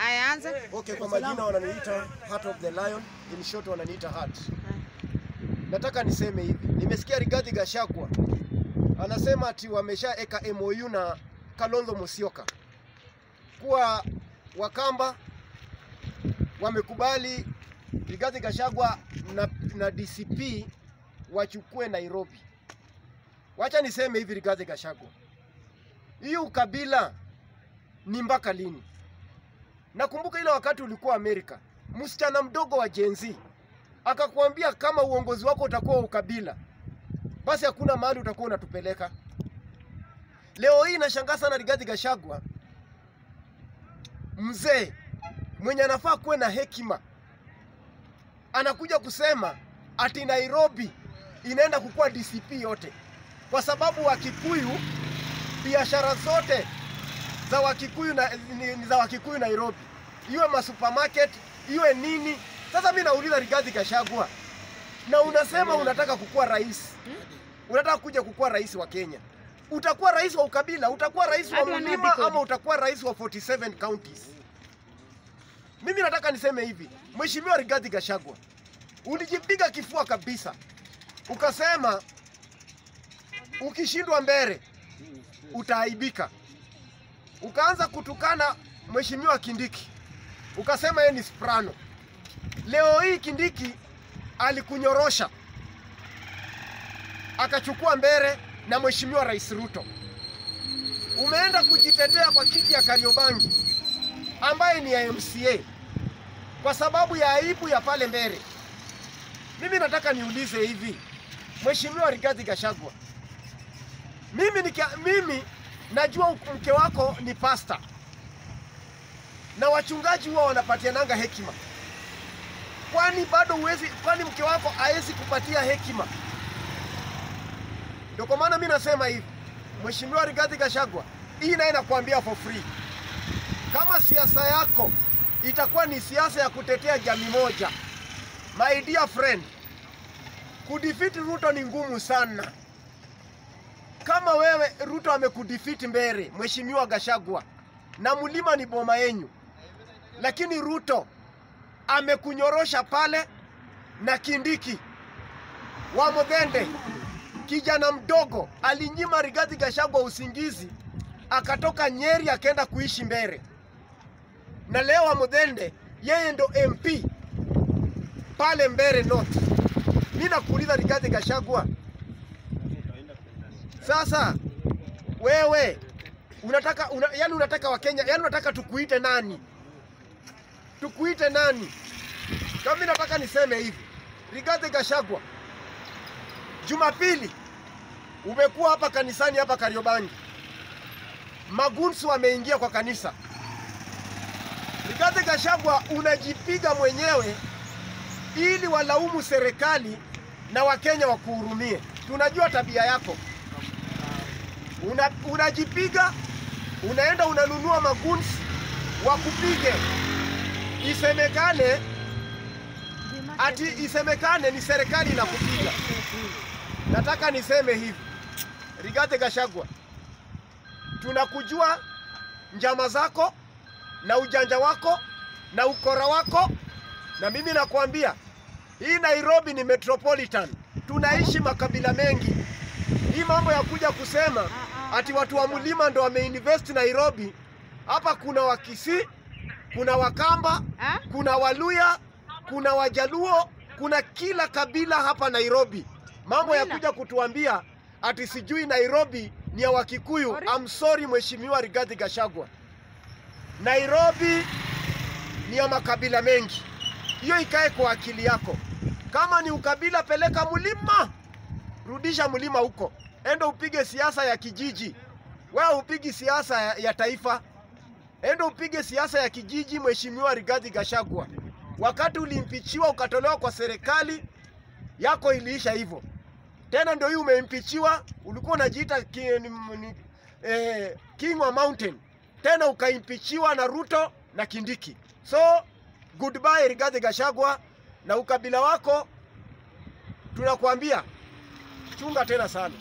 Haya, anza. Okay, kwa majina wananiita Heart of the Lion, in short wananiita Heart. Nataka niseme hivi, nimesikia Rigathi Gachagua anasema ati wameshaeka MOU na Kalonzo Musyoka kuwa Wakamba wamekubali Rigathi Gachagua na DCP wachukue Nairobi. Wacha niseme hivi, Rigathi Gachagua, hii ukabila ni mpaka lini? Nakumbuka ile wakati ulikuwa Amerika, msichana mdogo wa Gen Z akakuambia kama uongozi wako utakuwa ukabila, basi hakuna mahali utakuwa unatupeleka. Leo hii nashangaa sana Rigathi Gachagua, mzee mwenye anafaa kuwe na hekima, anakuja kusema ati Nairobi inaenda kukua DCP yote, kwa sababu Wakikuyu biashara zote za Wakikuyu ni za Wakikuyu Nairobi, iwe masupermarket iwe nini. Sasa mimi nauliza Rigathi Gachagua, na unasema unataka kukua rais, unataka kuja kukua rais wa Kenya, utakuwa rais wa ukabila, utakuwa rais wa mlima, ama utakuwa rais wa 47 counties? Mimi nataka niseme hivi, Mheshimiwa Rigathi Gachagua, ulijipiga kifua kabisa ukasema ukishindwa mbele utaaibika. Ukaanza kutukana Mheshimiwa Kindiki, ukasema yeye ni soprano. Leo hii Kindiki alikunyorosha, akachukua mbele na Mheshimiwa Rais Ruto. Umeenda kujitetea kwa kiti ya Kariobangi ambaye ni ya MCA kwa sababu ya aibu ya pale mbele. Mimi nataka niulize hivi, Mheshimiwa Rigathi Gachagua, mimi najua mke wako ni pastor na wachungaji huwa wanapatiananga hekima. Kwani bado uwezi, kwani mke wako haezi kupatia hekima? Ndio kwa maana mimi nasema hivi, Mheshimiwa Rigathi Gachagua, hii naye nakuambia for free, kama siasa yako itakuwa ni siasa ya kutetea jamii moja, my dear friend, kudefeat Ruto ni ngumu sana. Kama wewe Ruto amekudefeat mbele, Mheshimiwa Gachagua, na mlima ni boma yenyu, lakini Ruto amekunyorosha pale na Kindiki wa Muthende, kijana mdogo alinyima Rigathi Gachagua usingizi, akatoka Nyeri akaenda kuishi Mbere, na leo wa Muthende yeye ndo MP pale Mbere North. Mimi nakuuliza Rigathi Gachagua, sasa wewe unataka yani unataka Wakenya, yani unataka tukuite nani? Tukuite nani? Kama mimi nataka niseme hivi, Rigathi Gachagua, Jumapili umekuwa hapa kanisani hapa Kariobangi, magunsu wameingia kwa kanisa. Rigathi Gachagua, unajipiga mwenyewe ili walaumu serikali na Wakenya wakuhurumie. Tunajua tabia yako. Unajipiga, unaenda unanunua magunsu wakupige, isemekane ati isemekane ni serikali inakupiga. Nataka niseme hivi, Rigathi Gachagua, tunakujua njama zako na ujanja wako na ukora wako, na mimi nakwambia hii Nairobi ni metropolitan, tunaishi makabila mengi. Hii mambo ya kuja kusema ati watu wa mlima ndo wameinvest Nairobi, hapa kuna Wakisii, kuna Wakamba, kuna Waluya, kuna Wajaluo, kuna kila kabila hapa Nairobi. Mambo ya kuja kutuambia ati sijui Nairobi ni ya Wakikuyu, I'm sorry Mheshimiwa Rigathi Gachagua, Nairobi ni ya makabila mengi. Hiyo ikae kwa akili yako. Kama ni ukabila, peleka mlima, rudisha mlima huko, endo upige siasa ya kijiji. Wewe upigi siasa ya taifa, endo upige siasa ya kijiji. Mheshimiwa Rigathi Gachagua, wakati ulimpichiwa ukatolewa kwa serikali yako iliisha hivyo. Tena ndio hii umeimpichiwa, ulikuwa unajiita King wa Mountain, tena ukaimpichiwa na Ruto na Kindiki. So goodbye Rigathi Gachagua, na ukabila wako tunakuambia chunga tena sana.